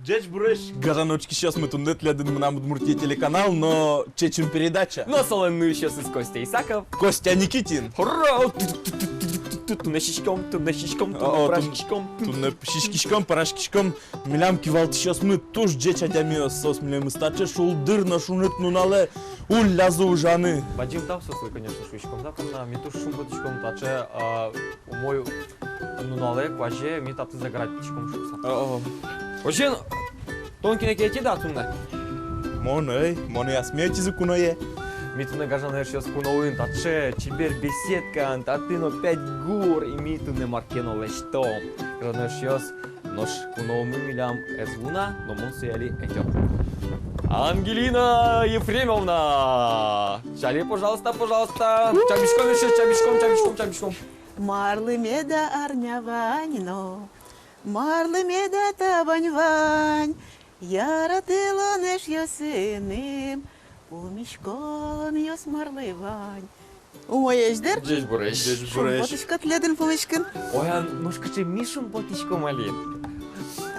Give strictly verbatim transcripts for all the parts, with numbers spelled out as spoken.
Ӟечбуресь, гажано учкисьёсмы, туннэ тӥледын «Мынам Удмуртие» телеканал но «Чечым» передача. Но солэн нуисьёсыз Костя Исаков. Костя Никитин. Ура! Туннэ сиськом, туннэ сиськом, туннэ пыраськиськом. Туннэ сиськиськом, пыраськиськом. Милям кивалтӥсьёсмы туж ӟеч адямиос, соос милемыз таӵе шулдыр но шуныт нуналэ уллязы ужаны. Бадӟым тау соослы, конечно, шуиськом та понна, ми туж шумпотӥськом таӵе, а, умой нуналэ, куазе ми татчы загорать кариськом шуыса. О-о. Озьыен, тон кинэ ке ӧтид-а туннэ? Мон ӧй, монэ асме ӧтизы куное. Ми туннэ, гажано эшъёс, куноын таӵе чебер беседкаын, татын опять гур, и ми туннэ мар ке но лэсьтом. Гажано эшъёс, нош куноын милям ӧз луы на, но мон сое али ӧтё. Ангелина Ефремовна! Чали, пожалуйста, пожалуйста. Чабиськом эшъёс, чабиськом, чабиськом, чабиськом. Марлы меда арня вань но, марлы меда табань вань, яратылон эшъёсыным пумиськонъёс марлы вань. Умоесь дыр? Ӟечбуресь. Ӟечбуресь. Шумпотӥсько тӥледын пумиськыны. Ой, а нош кыӵе ми шумпотӥськом али.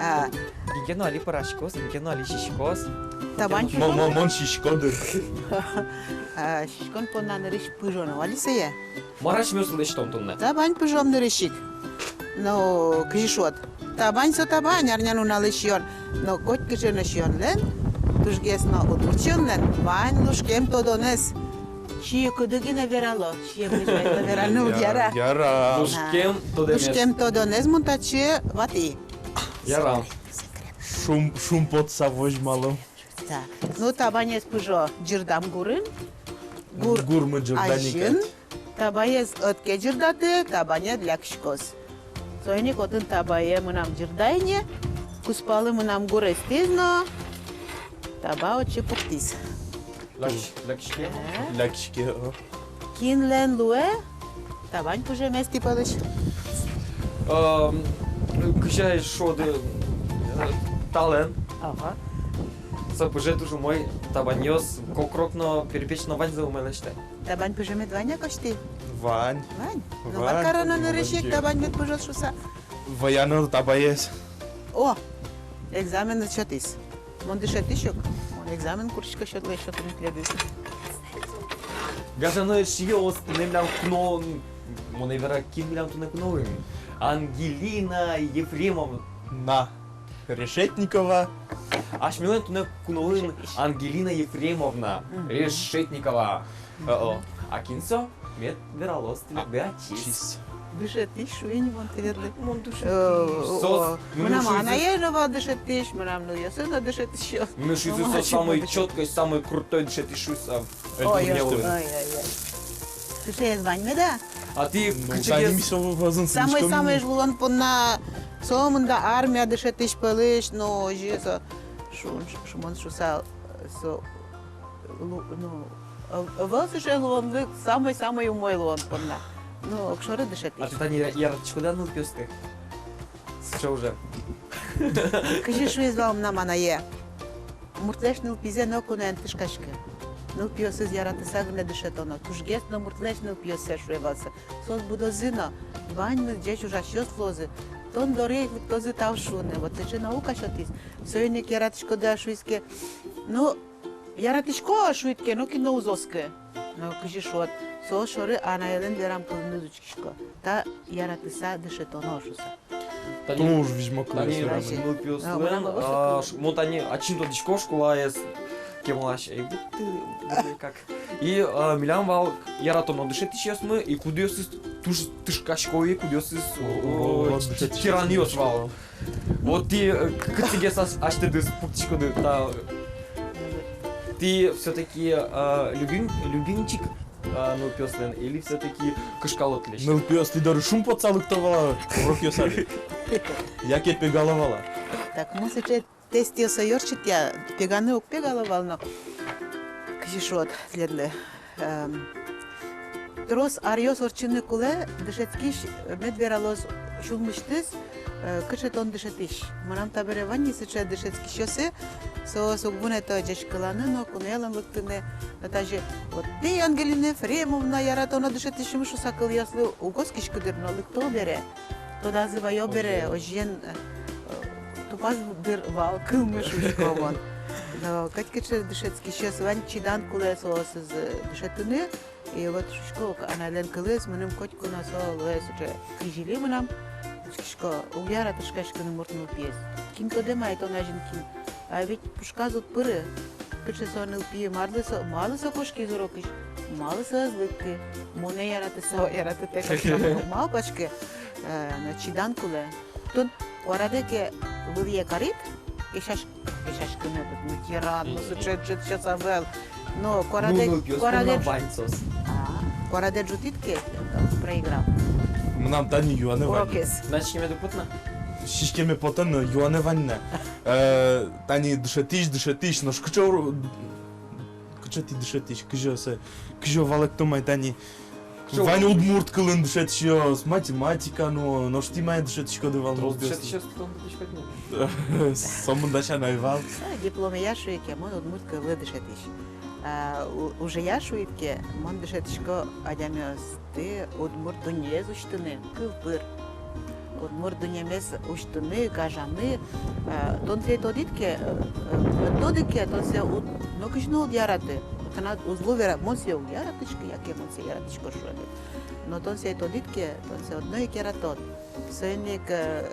А. Кин ке но али пыраськоз, кин ке но али сиськоз. Табань пыжом. Мо-, мо-, мон сисько дыр. А, сиськон понна нырысь пыжоно али сое. Мар асьмеос лэсьтом туннэ? Табань пыжом нырысь ик. Ну, кызьы шуод. Табань со табань, арня нуналэ сиён. Но котькыӵе но сиёнлэн, тужгес но удмурт сиёнлэн, вань лушкем тодонэз. Сиыкуды гинэ верало, сиемлэсь вань но вераны уг яра. Яра. Лушкем тодонэз. Лушкем тодонэз мон татчы ватӥ. Яра. Шум, шумпотса возьмало. Так. Ну, табанез пыжо ӟырдам гурын. Гур... Гурмы ӟырдани азьын кадь. Табаез ӧд ке ӟырдатэ, табанед лякиськоз. Соин ик отын табае мынам ӟырдай ни, кузпалы мынам гур эстӥз но, таба отчы пуктӥз. Лякись-, лякиське? Э. Лякиське, о. Кинлэн луэ табань пыжемез тӥ пӧлысь? Эм, кызьы шуод, э, талэн. Ага. Со пыже туж умой, табаньёс кокрок но, перепеч но, ваньзэ умой лэсьтэ. Табань пыжемед вань-а, Костя? Вань. Вань? Ну, вань. Мар кароно нырысь ик, табань мед пыжоз шуыса? Вӧяно табаез. О, экзамен сётӥз. Мон дышетӥсь ук. Мон экзамен курисько, сётло, сётло тӥледыз. Гажано эшъёс, туннэ милям куноын, мон ӧй вера, кин милям туннэ куноын. Ангелина Ефремовна. Решетникова. Асьмелэн туннэ куноын Решетникова. Ангелина Ефремовна. Мгм. Решетникова. О-о. А кин со? Мед вералоз тӥледлы ачиз. Ачиз. Дышетӥсь, шуи ни мон тӥледлы. Мон дышетӥсь. Э, соос, о, мынам анае но вал дышетӥсь, мынам нылъёсы но дышетӥсь. Мыным шуизы, со самой чёткой, самой крутой дышетӥсь шуыса. Ой, ой, ой, ой. Дышетӥсь вань меда? А тӥ, ну, кыӵегес, самой, самой луон понна, сомында армия дышетӥсь пӧлысь, но озьы со, шу-, шу-, шумон шуыса, со, лу-, ну, ӧ-, ӧвӧл сыӵе луонлык самой-самой умой луон понна. Ну, огшоры дышетӥсь. А тӥ тани я-, яратӥськоды-а нылпиосты? Сыӵе уже. Кызьы шуиз вал мынам анае: муртлэсь нылпизэ ноку но эн тышкаськы. Нылпиосыз яратыса гинэ дышетоно. Тужгес но муртлэсь нылпиоссэ, шуэ вал со. Соос будозы но, ваньмыз ӟеч ужасьёс луозы. Тон доры ик лыктозы тау шуыны. Вот сыӵе наука сётӥз. Соин ик яратӥськоды-а шуиз ке. Ну, яратӥсько шуид ке, нокин но уз оскы. Но кызьы шуод, со шоры анаелэн верам кылыныз учкисько. Та яратыса дышетоно шуыса. Тани, туж визьмо кылыз, тани верамын. Нылпиослэн, а, ш-, мон тани ачим тодӥсько школаез, кемалась, эй, быдты, быдты как. И, а, милям вал яратоно дышетӥсьёсмы, и кудъёсыз туж тышкасько, и кудъёсыз, о, о, о, т-, т-, тиранъёс вал. Вот тӥ, э, к-, кытынгес ас-, асьтэдыз пуктӥськоды та, тӥ всё-таки, а, любим-, любимчик, а, нылпиослэн, или всё-таки кышкало тӥлесьтым? Нылпиос тӥ доры шумпотса лыкто вал-а урокъёсады? Яке пегало вал-а? Так, мон сыӵе тестъёс ӧй ортчытъя, пеганы уг пегало вал но. Кызьы шуод тӥледлы. Эм, трос аръёс ортчыны кулэ, дышетскись мед вералоз сюлмысьтыз, э, кыӵе тон дышетӥсь. Мынам табере вань ни сыӵе дышетскисьёсы, соос уг вунэто ӟечкыланы но, куноелэн лыктыны но. Тазьы, вот, тӥ, Ангелина Ефремовна, яратоно дышетӥсьмы шуыса кылъёслы уг оскиськы дыр, но лыкто бере, тодазы ваё бере, озьыен, э, э, туж Паз дыр вал кылмы, шуисько мон. Но котькыӵе дышетскисьёс вань, чидан кулэ соосыз дышетыны. И вот шуисько, анайлэн кылыз мыным котьку но со луэ сыӵе кизили мынам. Шуисько, уг яра тышкаськыны мурт нылпиез. Кин тодэ, мае тон азьын кин. А ведь пушказ уд пыры. Кыӵе со нылпи, малы со, малы со кошкиз урокысь, малы со ӧз лыкты. Монэ яратыса, яратытэк малпаськы. Э, но чидан кулэ. Тон куараде ке вылӥе карид, кесясь-, кесяськыны, ну, тиран, ну, сыӵе, сыӵе, сыӵе ӧвӧл. Но куараде, ну, ну, куараде, вань соос. А, куараде ӝутӥд ке, проиграл. Мынам тани юанэ вань. Урокез. Значит, сиськеме потэ на? Сиськеме потэ, но юанэ вань на. Э, тани дышетӥсь, дышетӥсь, нош кыӵе ур-, кыӵе тӥ дышетӥсь, кызьы сое, кызьы валэкто, мае тани. Кызьы вань удмурт кылын дышетӥсьёс, математика, но, нош тӥ мае дышетӥськоды вал? Трос нылпиос дышетӥсьёс, трос дышетӥськод ни. Сомында сяна ӧй вал. А, дипломея шуи ке, мон удмурт кыллы дышетӥсь. А, у-, ужея шуид ке, мон дышетӥсько адямиосты удмурт дуннеез усьтыны, кыл пыр. Удмурт дуннемес усьтыны, гажаны, э, тон сое тодӥд ке, э, э, тоды ке, тон сое уд, нокызьы но уд яраты. Тынад уз лу вера, мон сое уг яратӥськы, яке мон сое яратӥсько шуыны. Но тон сое тодӥд ке, тон сое одно ик яратод. Соин ик, э,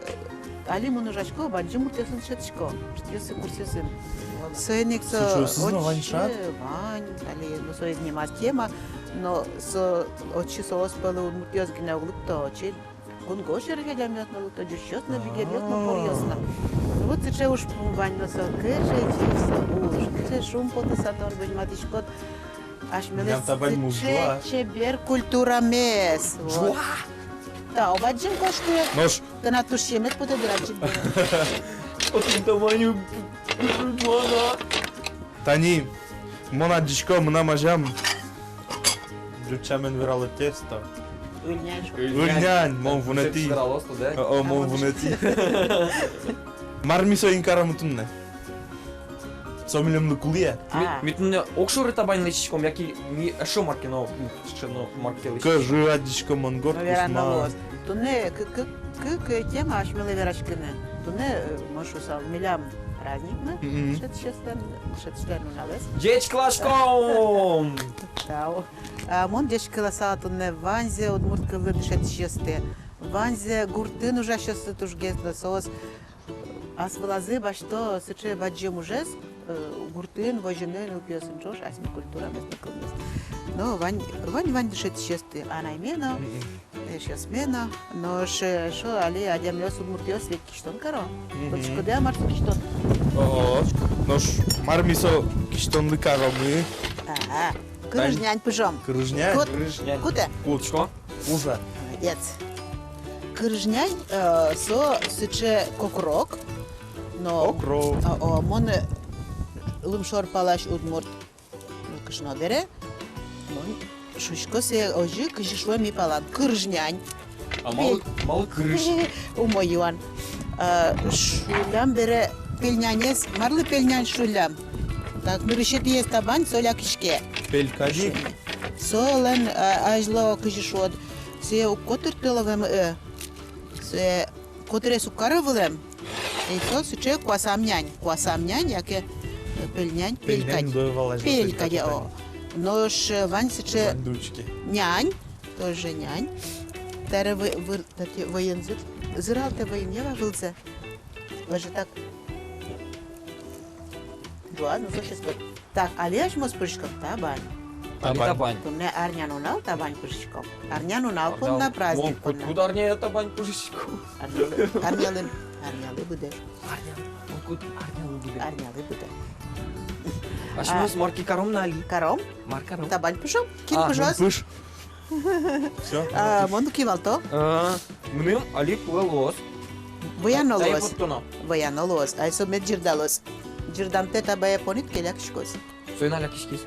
али мон ужасько бадӟым муртъёсын, дышетӥсько, курсъёсын. Соин ик со... Сыӵеосыз но вань шат? Отчы вань, али, ну, соиз нимаз тема, но со, отчы соос пӧлы удмуртъёс гинэ уг лыкто, отчы кунгож сьӧрысь адямиос но лыкто, ӟучъёс но, бигеръёс но, поръёс но. Вот сыӵе ужпум вань, но со кыӵе чебер со уж, кыӵе шумпотыса тон возьматӥськод асьмелэсь сыӵе чебер культурамес. Вот. Тау бадӟым, кошкы. Нош тынад туж сиемед потэ дыр ачид. Тани мон адӟисько, мынам азям. Ӟуч сямен верало, тесто. Ыльнянь. Ыльнянь, мон вунэтӥ. О, о, мон вунэтӥ. Мар ми соин каромы туннэ? Со милемлы кулэ-а? Ми, а, ми туннэ огшоры табань лэсьтӥськом, яке ми эшшо мар ке но, м, эшшо но мар ке лэсьтӥськом? Кызьы адӟисько мон, горд кузьма. Туннэ кык, кык, кык тема асьмелы вераськыны. Туннэ, э, мон шуысал, милям праздникмы, мгм, дышетӥсьёслэн, дышетӥсьлэн нуналэз. Ӟечкыласьком! Тау. А мон ӟечкыласал туннэ ваньзэ удмурт кыллы дышетӥсьёсты, ваньзэ гуртын ужасьёсты тужгес но, соос ас вылазы басьто сыӵе бадӟым ужез, э, гуртын возьыны нылпиосын ӵош асьме культурамес но кылмес. Но вань, вань, вань дышетӥсьёсты, анайме но, мгм, эшъёсме но, нош, э, эшшо али адямиос, удмуртъёс ведь кисьтон каро. Мгм. Тодӥськоды-а, мар со кисьтон? О, нош мар ми со кисьтонлы каромы? Ага. Кырыж нянь пыжом. Кырыж нянь? Кут. Кырыж нянь. Кутэ? Кут. Кутӥсько. Ужа. Молодец. Кырыж нянь, э, со сыӵе кокрок. Но, кокрок. О, о, мон, э, лымшор палась удмурт кышно бере, мон шуисько сое озьы, кызьы шуо ми палан. Кырыж нянь. А малы, малы кырыж? Умой юан. А, шуллям бере пельнянез, марлы пельнянь шуллям? Так, нырысетӥез табань, со лякиське. Пель кадь ик. Солэн, а, азьло, кызьы шуод, сое уг котыртыло вем, э, сое котырес уг каро вылэм. И со сыӵе куасам нянь, куасам нянь, яке, э, пельнянь, пель кадь. Пельнянь, да, валай. Пель кадь, о. Нош, э, вань сыӵе нянь, тоже нянь. Таре вы-, выр-, тати вӧйын зыр-, зыралтэ вӧйын, ява, вылзэ. Вӧжы так. Ӝуа, ну, со сейчас вот. Так, али асьмеос пыжиськом табань. Али табань. Табань. Туннэ арнянунал табань пыжиськом. Арнянунал понна, праздник понна. Мон котькуд арня табань пыжисько. Арнялы, арнялы, арнялы быдэ. Арнялы, мон котькуд арнялы быдэ. Арнялы быдэ. Асьмеос мар ке каром на али? Каром. Мар каром? Табань пыжом. Кин пыжоз? А, мон пыж. Всё. А, мон кивалто. А, мыным али кулэ луоз. Вӧяно луоз. Тае поттоно. Вӧяно луоз. Ай со мед ӟырдалоз. Ӟырдамтэ табае понӥд ке, лякиськоз. Соин-а лякиськиз?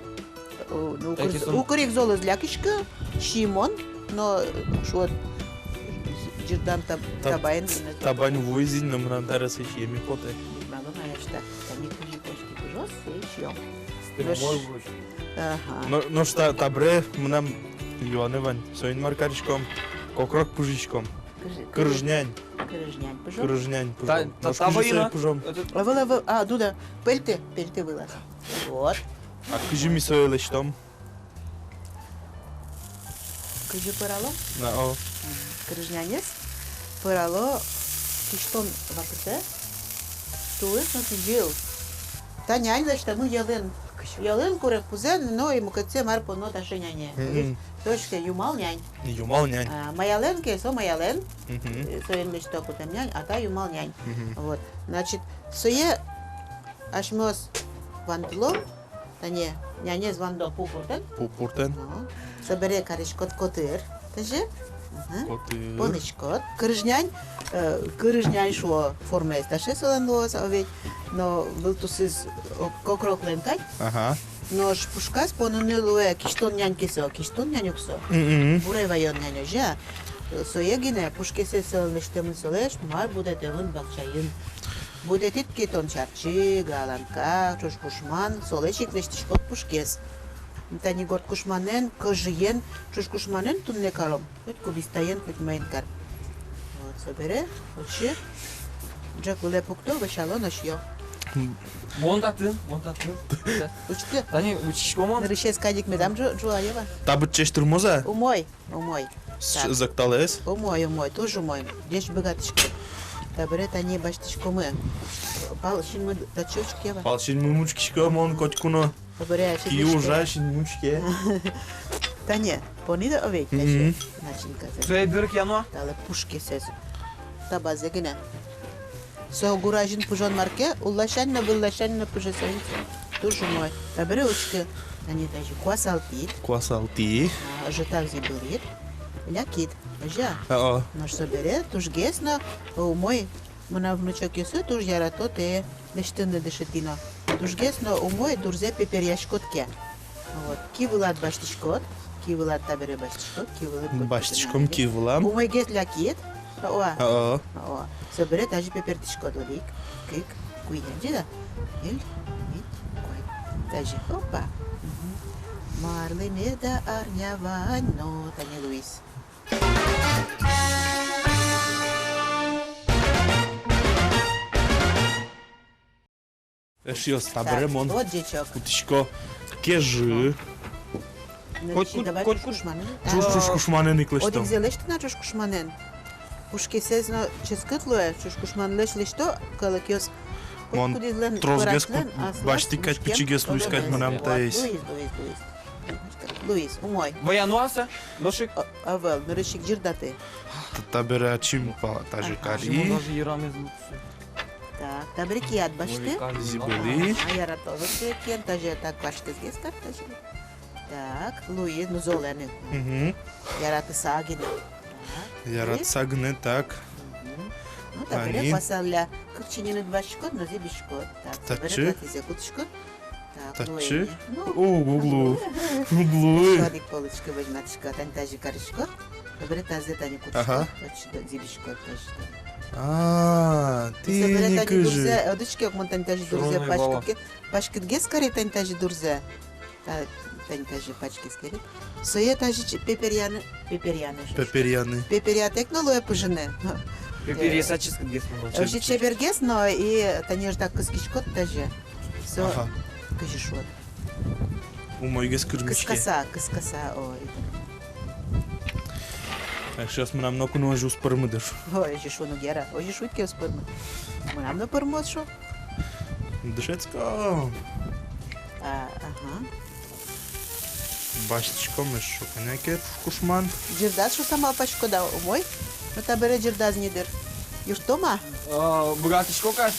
О, ну, укыр-, укыр ик золэз лякиське, сиымон, но шуод, ӟырдам таб-, таб-, табаен гинэ. Табань вуиз ини, но мынам таре сое сиеме потэ. Мало на яшта, тани кызьы кошки пыжоз, сое сиём. Стырмой вуж. Ага. Но, нош та-, табере мынам юанэ вань. Соин мар кариськом? Кокрок пыжиськом. Кырыж нянь. Кырыж нянь пыжом. Кырыж нянь пыжом. Та, та, нош та кызьы война сое пыжом? Этот... А, вылэ, вылэ, а, дуда. Пельты, пельты вылаз. Вот. А кызьы ми сое лэсьтом? Кызьы пӧрало? На, о. Мгм. Кырыж нянез пӧрало кисьтон вакытэ. Туэз но кизил. Та нянь лэсьтэмын йӧлын. Йӧлын, курегпузэн, но и мукетсэ мар поно таӵе няне. Мгм. Точка, юмал нянь. Юмал нянь. А, маялэн ке, со маялэн. Мгм. Э, соин лэсьто кутэм нянь, а та юмал нянь. Мгм. Вот. Значит, сое асьмеос вандылом, тани нянез вандо пу пуртэн. Пу пуртэн. Ну, собере кариськод котыр. Тазьы? Ага. Котыр. Понӥськод. Кырыж нянь, э, кырыж нянь шуо формаез таӵе солэн луоз, а ведь, но вылтусыз, о, кокроклэн кадь. Ага. Нош пушказ поныны луэ кисьтон нянь ке со, кисьтон нянь ук со. Мгм. Бурай ваён нянь, озьы-а? Сое гинэ, пушкесэз солэн лэсьтэмын солэсь, мар будэтэмын бакчаын. Будэтӥд ке тон чарчы, галанка, ӵушкушман, солэсь ик лэсьтӥськод пушкез. Тани горд кушманэн, кӧжыен, ӵушкушманэн туннэ каром. Хоть кубистаен, хоть маин кар. Вот, собере, отчы ӝӧк вылэ пукто, вӧсяло но сиё. Мон татын, мон татын. Учкы. Тани учкисько мон. Нырысез кадь ик медам ӝу-, ӝуа, Ева. Та быдӟаесь тырмоз-а? Умой, умой. С-, так. Зӧкталэ-а? Умой, умой, туж умой. Ӟеч быгатӥськод. Табере тани басьтӥськомы. Пал синмы татчы учке, Ева. Пал синмы учкисько мон котьку но. Табере ачид. Ки ужа синмы учке. Тани. Понӥд-а ведь, мгм, таӵе начинказэ? Сое берыктоно-а? Талэ пушкесэз. Табазэ гинэ. Со гур азьын пыжон мар ке, улласянь но, вылласянь но пыже соин. Туж умой. Табере учкы. Тани тазьы куасалтӥд. Куасалтӥ. А, ӝытак зӥбылӥд. Лякид. Озьы-а? О-о. Нош собере тужгес но умой. Мынам внучокъёсы туж ярато тае лэсьтыны дышетӥ но. Тужгес но умой дурзэ пеперъяськод ке. Вот. Ки вылад басьтӥськод, ки вылад табере басьтӥськод, ки вылад. Басьтӥськом ки вылам. Умойгес лякид. О-о. О-о. О-о. Собере тазьы пепертӥськод одӥг, кык, куинь, ӟеч-а? Ньыль, вить, куать. Тазьы, опа. Мгм. Марлы меда арня вань но, тани луиз. Эшъёс, табере мон кутӥсько кежы. Коть куд-, давай коть куд-, ӵушкушманэн. Ӵуш-, ӵушкушманэн ик лэсьто. Одӥгзэ лэсьты на ӵушкушманэн. Пушкесэз но ческыт луэ, ӵушкушманлэсь лэсьто калыкъёс. Мон тросгес кут-, басьтӥ кадь, пичигес луиз кадь мынам таиз. Луиз, луиз, луиз. Луиз, умой. Вӧяно-а со, нош ик? О, ӧвӧл, нырысь ик ӟырдаты. Т-, табере ачим пала тазьы кари. Ачим даже йырамез луэ. Так, табере кияд басьты. Зӥбылӥ. А, ярато, вот, кен, тазьы так пачкызгес кар, тазьы. Так, луиз, ну, золэн ик. Мгм. Яратыса гинэ. Так, яратыса гинэ, так. Мгм. Ну, табере куасалля. Кык чиньыеныд басьтӥськод но зӥбиськод. Так, табере татчы. Татчы. Так, татчы. Ну, о, уг лу. Уг лу. Одӥг полочка возьматӥсько, тани тазьы карисько. Табере тазэ тани кутӥсько. Ага. Отчы зӥбисько тазьы. А, тӥни кызьы. Табере тани дурзэ, одӥг ке, мон тани тазьы дурзэ пачкытгес, пачкытгес кари тани тазьы дурзэ. Та-, тани тазьы пачкиз кари. Сое тазьы ч-, пеперъяны, пеперъяны. Пеперъяны. Пеперъятэк но луэ пыжыны. Пеперъяса ческытгес но. Озьы чебергес но, и тани ӧжытак кыскиськод тазьы. Со, ага, кызьы шуод. Умойгес кырмиське. Кыскаса, кыскаса, ой. Эшъёс, мынам ноку но озьы уз пӧрмы дыр. Ой, озьы шуо но яра, озьы шуид ке, уз пӧрмы. Мынам но пӧрмоз, шуо. Дышетско. А, ага. Басьтӥськом эшшо кӧня ке ӵушкушман. Ӟырдаз шуса малпаськод-а, умой? Ну, табере ӟырдаз ни дыр. Юрттом-а? А, быгатӥсько кадь.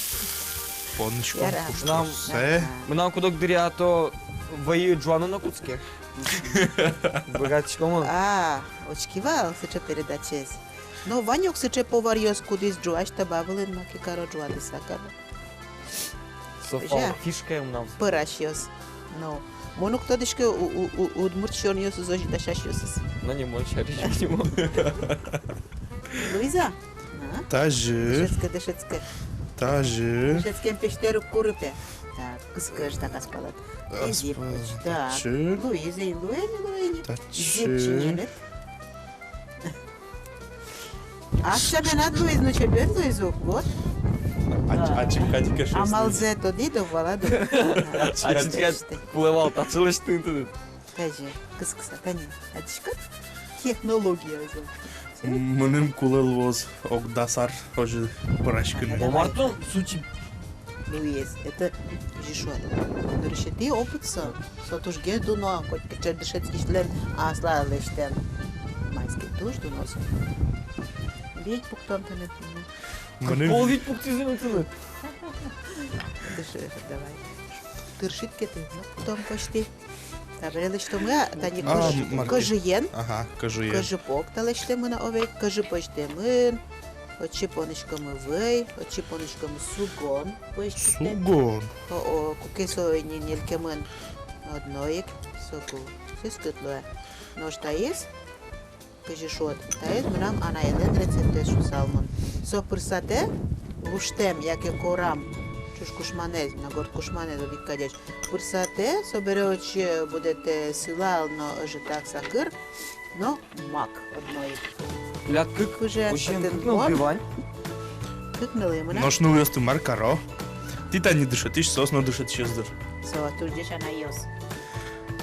Поныськом. Яра. Мынам, куштоссэ. Ага. Мынам куд-ог дыръя-то вӧй ӝуаны но кутске. Быгатӥськом-а? А, учки вал сыӵе передачаез. Но вань ук сыӵе поваръёс, кудӥз ӝуась таба вылын маке каро, ӝуатыса каро. Со фишка мынам. Пӧрасьёс. Но мон уг тодӥськы, у-, у-, у-, удмурт сиёнъёсыз озьы дасясьёсыз. Но не мон сярысь, видимо. Луиз-а? Тазьы. Дышетске, дышетске. Тазьы. Дышетскем пештер уг куры пе. Так, кыскы ӧжытак ас палад. Ас палад. Так. Луиз-а, луиз-а, луиз-а. Тазьы. Зӥб чиньыеныд. Ас сяменад луиз, но чебер луиз ук, вот. Ач-, ачим кадь ик эшъёс. Амалзэ тодӥд-а, валад-а? Ачим кадь ик кулэ вал татчы лэсьтыны. Тазьы, кыскыса, тани, адӟиськод? Технология озьы. М, мыным кулэ луоз ог дас ар озьы пыраськыны. Омартон сучи. Луиз, это, кызьы шуод, нырысетӥ опыт со, со тужгес дуно, коть кыӵе дышетскисьлэн аслаз лэсьтэм. Маиз ке, туж дуно со. Вить пуктон тыныд. Мыным. Пол вить пуктӥзы но тыныд. Дыши, давай. Тыршид ке тӥ, ну, пуктон кости. Табере лэсьтомы, тани. А, кыж-, мар ке. Кӧжыен. Ага, кӧжыен. Кӧжы пог та лэсьтэмын, овей, кӧжы пӧзьтэмын. Отчы понӥськомы вӧй, отчы понӥськомы сугон пӧзьтытэк. Сугон. О-о, куке со ини нелькемын одно ик, соку. Сыӵе кыт луэ. Нош таиз, кызьы шуод, таиз мынам анаелэн рецептэз шуысал мон. Со пырсатэ, луштэм яке корам, ӵуж кушманэз, но горд кушманэз, одӥг кадесь. Пырсатэ, собере отчы будэтэ сылал но ӧжытак сакыр, но мак одно ик. Ля, кык, уже кык нылды вань. Кык нылы мынам. Нош нылъёсты мар каро? Тӥ тани дышетӥсь, соос но дышетӥсьёс дыр. Соос туж ӟеч анайёс.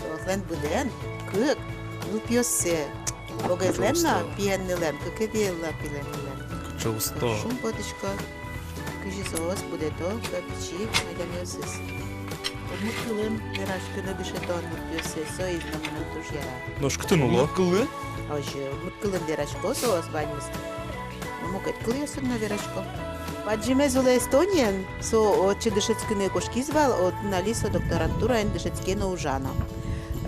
Соослэн быдэн кык нылпиоссэ. Огезлэн но, пиен нылэн, кыкетӥез пилэн нылэн. Кыӵе усто. Шумпотӥсько. Кызьы соос будэто, со пичи адямиосыз. Удмурт кылын вераськыны дышетон нылпиоссэ, со изломынам туж яра. Нош кытын уло? Удмурт кылын? Озьы, удмурт кылын верасько соос ваньмыз. Но мукет кылъёсын но верасько. Бадӟымез улэ Эстониын, со отчы дышетскыны кошкиз вал, отын али со докторантураын дышетске но ужа но.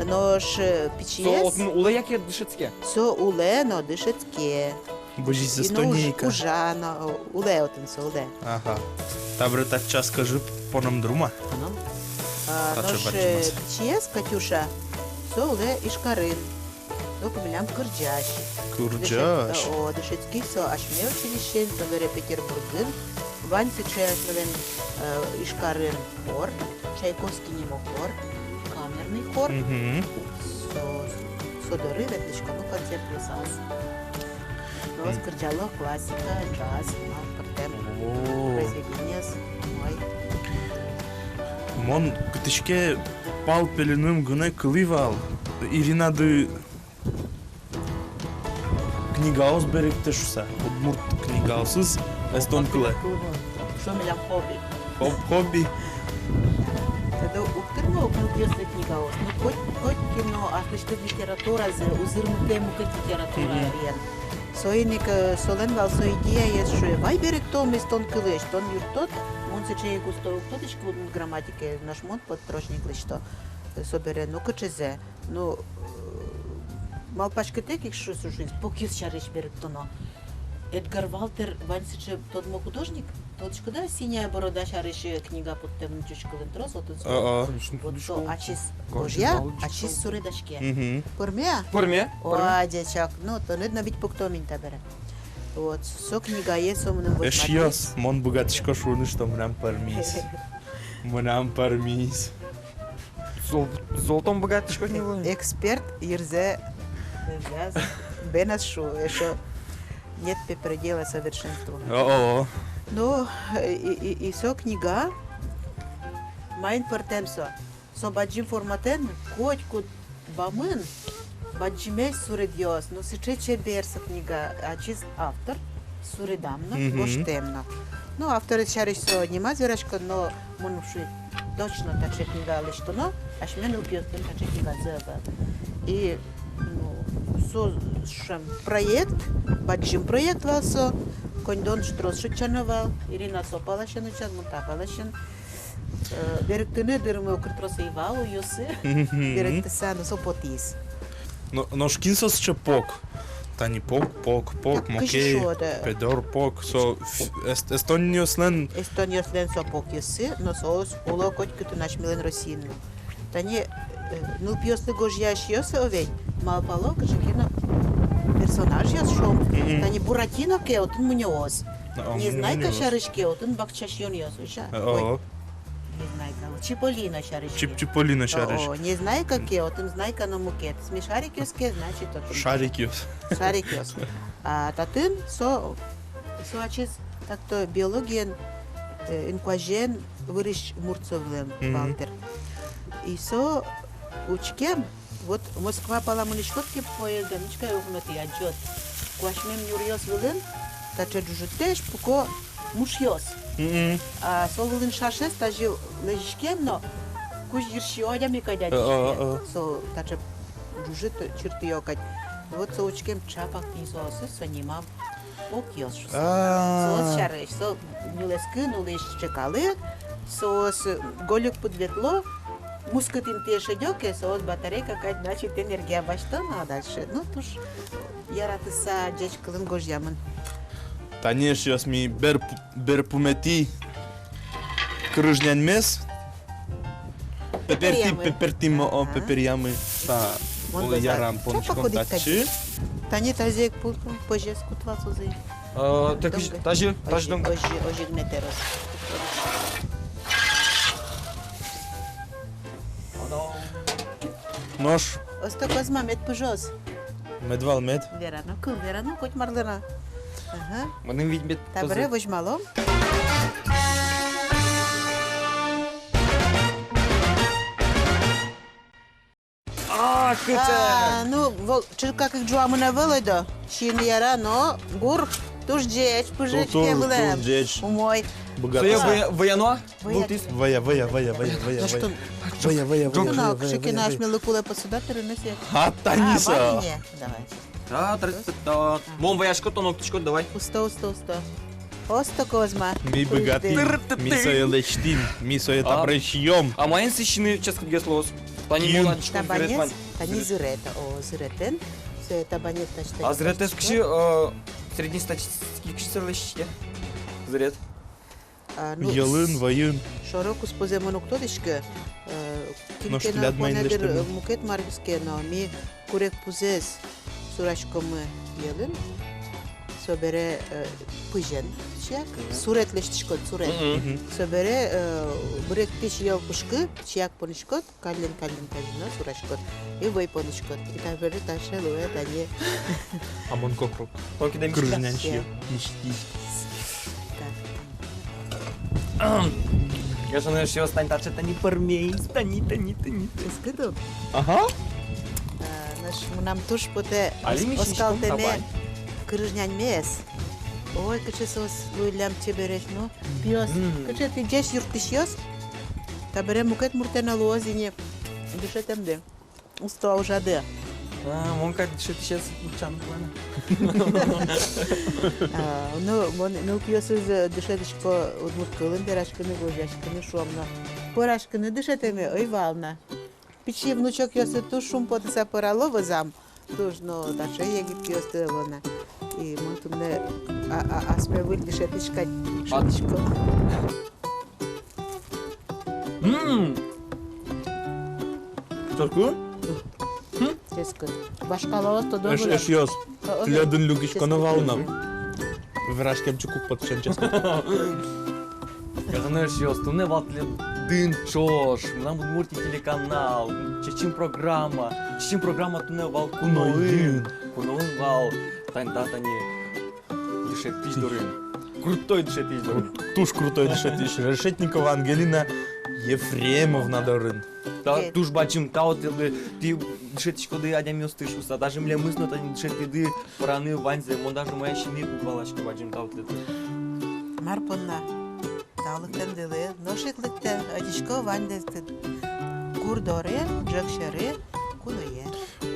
Нош, э, пичиез... Со отын улэ яке дышетске? Со улэ но дышетске. Бызиз Эстоние ик-а? Ужа но, улэ отын со, улэ. Ага. Табере татчы ас кӧжы поном дыр-а? Поном. А, таӵе нош, э, бадӟымез. Пичиез, Катюша, со улэ Ижкарын. Соку милям кырӟась. Кырӟась. Дышет-, о, дышетскиз со асьме училищеын, собере Петербургын. Вань сыӵе асьмелэн, э, Ижкарын хор, Чайковский нимо хор, камерный хор. Мгм. Со, со доры ветлӥськомы концерт луысал. Соос кырӟало классика, джаз, мар пӧртэм произведениос. Ой. Мон кытысь ке пал пеленым гинэ кылӥ вал, Иринады книгаос берыктэ шуыса, удмурт книгаосыз эстон кылэ. Со милям хобби. Хоб-, хобби. Тӥ уг тырмы ук нылпиослы книгаос. Ну, коть, коть ке но аслэсьтыд литературазэ узырмытэ мукет литератураен. Мгм. Соин ик, э, солэн вал со идеяез, шуэ, вай берыктом эстон кылысь, тон юрттод, мон сыӵе ик усто уг тодӥськы удмурт грамматикаез, нош мон подстрочник лэсьто. Э, собере, ну, кыӵезэ. Ну, э, малпаськытэк ик шу-, шуиз, покъёс сярысь берыктоно. Эдгар Валтер вань сыӵе тодмо художник, тодӥськоды-а, «Синяя борода» сярысь, э, книга поттэмын ӟуч кылын трос, отын со. А-а. Конечно, вот со тодӥсько. Ачиз гожъя, ачиз суредаське. Мгм. Пӧрме-а? Пӧрме. О, пӧрме. Адӟе чак, ну, тыныд но вить пуктом ини табере. Вот, со книгаез со мыным возьматӥз. Эшъёс, мон быгатӥсько шуыны, что мынам пӧрмиз. Мынам пӧрмиз. Зол-, золтом быгатӥськод ни вал. Эксперт йырзэ бен ӧз шу, эшшо нет пе предела совершенству. О-о. Ну, и, и, и со книга маин пӧртэм со. Со бадӟым форматэн, котькуд бамын бадӟымесь суредъёс, ну, сыӵе чебер со книга, ачиз автор, суредам но, мгм, гожтэм но. Ну, авторез сярысь со нимаз вераськон, но мон шуи, точно таӵе книга лэсьтоно, асьме нылпиослэн таӵе книгазы ӧвӧл. И, ну, со, шуом, проект, бадӟым проект вал со, коньдон трос шедьтоно вал, Ирина со паласен утчаз, мон та паласен. Э, берыктыны дырмы укыр трос ӧй вал, уйёсы. Мгм. Берыктыса, но со потӥз. Но, нош кин со сыӵе Пок? Тани Пок, Пок, Пок, Мокей, Педор Пок, со ф-, эст-, эстонъёслэн. Эстонъёслэн со Покъёссы, но соос уло котькытын асьмелэн Россиын но. Тани, э, нылпиослы гожъясьёс, о, ведь, малпало кыӵе ке но персонажъёс, шуом. Мгм. Тани Буратино ке, отын мунёос. А, Незнайка сярысь ке, отын бакча сиёнъёс, уся. А, ой. О. Незнайка, Чиполлино сярысь ке. Чип-, Чиполлино сярысь. О, о, Незнайка ке, отын Знайка но мукет. Смешарикъёс ке, значит, отын. Шарикъёс. Шарикъёс. А татын со, со ачиз так-то биологиен, э, инкуазен вырись мурт со вылэм, Мгм. Валтер. И со учкем, вот Москва пала мынӥськод ке поездэн, учкы ай, укнотӥ адӟод. Куасьмем нюръёс вылын таӵе ӝужытэсь пуко мушъёс. Мгм. А со вылын шашез тазьы лэзиськем но, кузь йырсиё адями кадь адӟиське. О, о, о. Со таӵе ӝужыт чыртыё кадь. Вот со учкем, чапак ини соосыз, со нимам окъёс шуса. А. Соос сярысь, со нюлэскын улӥсь ӵекалык, соос гольык пыд ветло, мускыт интые шедё ке, соос батарейка кадь, значит, энергия басьто но дальше. Ну, туж яратыса, ӟеч кылын гожъямын. Тани, эшъёс, ми бер-, берпуметӥ кырыж няньмес. Пеперти, пеперти. Пеперти мо, о, ага. Пеперъямы. Та, мон о, базар ярам, чапак пончиком одӥг татчы. Тани тазьы ик пу-, пу-, пӧзез кут вал созы. Э, так, тазьы, тазьы дом. Озьы, озьы, озьы ик метрос. Нош. Осто, Козьма, мед пыжоз. Мед вал, мед. Вера но, кыл вера но, коть марлы но. Ага. Мыным ведь мед. Табере пыжоз. Возьмалом. А, кыӵе! А, ну, вол-, чылкак ик ӝуамын ӧвӧл, ойдо. Сиыны яра, но гур туж ӟеч пыжиське вылэм. Туж, туж ӟеч. Умой. Быгатыса. Сое выя-, выяно? Вылтӥз. Выя, выя, выя, выя, выя. Ну что? Выя, выя, выя, выя, выя. Кыӵе ке но асьмелы кулэ посуда тырыны сое. А, тани со. А, вань ини. Давай. Та, та, та, та. Мон ваясько, тон октӥськод, давай. Усто, усто, усто. Осто, Козьма. Ми быгатӥм, ми сое лэсьтӥм, ми сое табере сиём. А маин сиыны ческытгес луоз? Тани мон адӟисько, табанез, зырет вань. Тани зырет, о, зыретэн. Сое табанез таӵе. А зыретэз кызьы, э, среднестатистический кызьы сое лэсьтӥське? Зырет. А, ну, йӧлын, вӧйын. Шоро-куспозэ мон уг тодӥськы, э, кин ке но тӥляд маин понэдыр, лэсьтэмын, э, мукет мар виске но, ми курегпузэз сураськомы йӧлын, собере, э, пызен сяк, сурет лэсьтӥськод, сурет. Мгм. Собере, э, быректӥсь йӧл пушкы сяк понӥськод, каллен, каллен, каллен но сураськод. И вӧй понӥськод. И табере таӵе луэ тани. А мон кокрок. Кырыж нянь сиё. Так. Гажано эшъёс, тани таӵе, тани пӧрмиз, тани, тани, тани. Ческыт ук. Ага. А, нош мынам туж потэ. Али ми сиськом оскалтэме табань. Кырыж няньмес. Ой, кыӵе соос луиллям чебересь, ну. Пиос, мгм. Кыӵе тӥ ӟеч юрттӥсьёс. Табере мукет муртэ но луоз ини дышетэмды. Усто ужады. А, мон кадь дышетӥсез утчан кулэ на. А, ну, мон нылпиосыз дышетӥсько удмурт кылын вераськыны, гожъяськыны, шуом но. Пӧраськыны дышетэме ӧй вал на. Пичи внучокъёсы туж шумпотыса пӧрало вӧзам. Туж но таӵе егит пиосты ӧвӧл на. И мон туннэ, а, а, асме выль дышетӥсь кадь шӧдӥсько. Мм. Ческыт? Мгм. Ческыт. Вашкалаос тодо вылэм. Эш-, эшъёс. О, о, тӥледын люкиськоно вал на. Вераськем чик уг поты, ческыт. Гажано эшъёс, туннэ вал тӥледын ӵош «Мынам Удмуртие» телеканал, «Чечым» программа. «Чечым» программа туннэ вал куноын. Куноын. Куноын вал тани, да, тани дышетӥсь дорын. Крутой дышетӥсь дорын. Крут-, туж крутой дышетӥсь. Решетникова Ангелина Ефремовна дорын. Та, туж бадӟым тау тӥледлы, тӥ дышетӥськоды адямиосты шуыса, даже милемыз но тани дышетӥды пӧраны ваньзэ, мон даже мае сиыны уг валаськы, бадӟым тау тӥледлы. Мар понна? Тау лыктэмдылы, нош ик лыктэ, ӧтисько ваньдэсты гур доры, ӝӧк сьӧры, куное.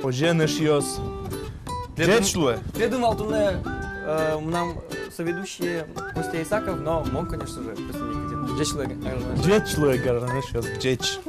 Озьыен, эшъёс. Тӥледын, ӟеч луэ. Тӥледын вал туннэ, э, мынам соведущий Костя Исаков, но мон, конечно же, представитель. Ӟеч луэ, гажано эшъёс. Ӟеч луэ, гажано эшъёс, ӟеч.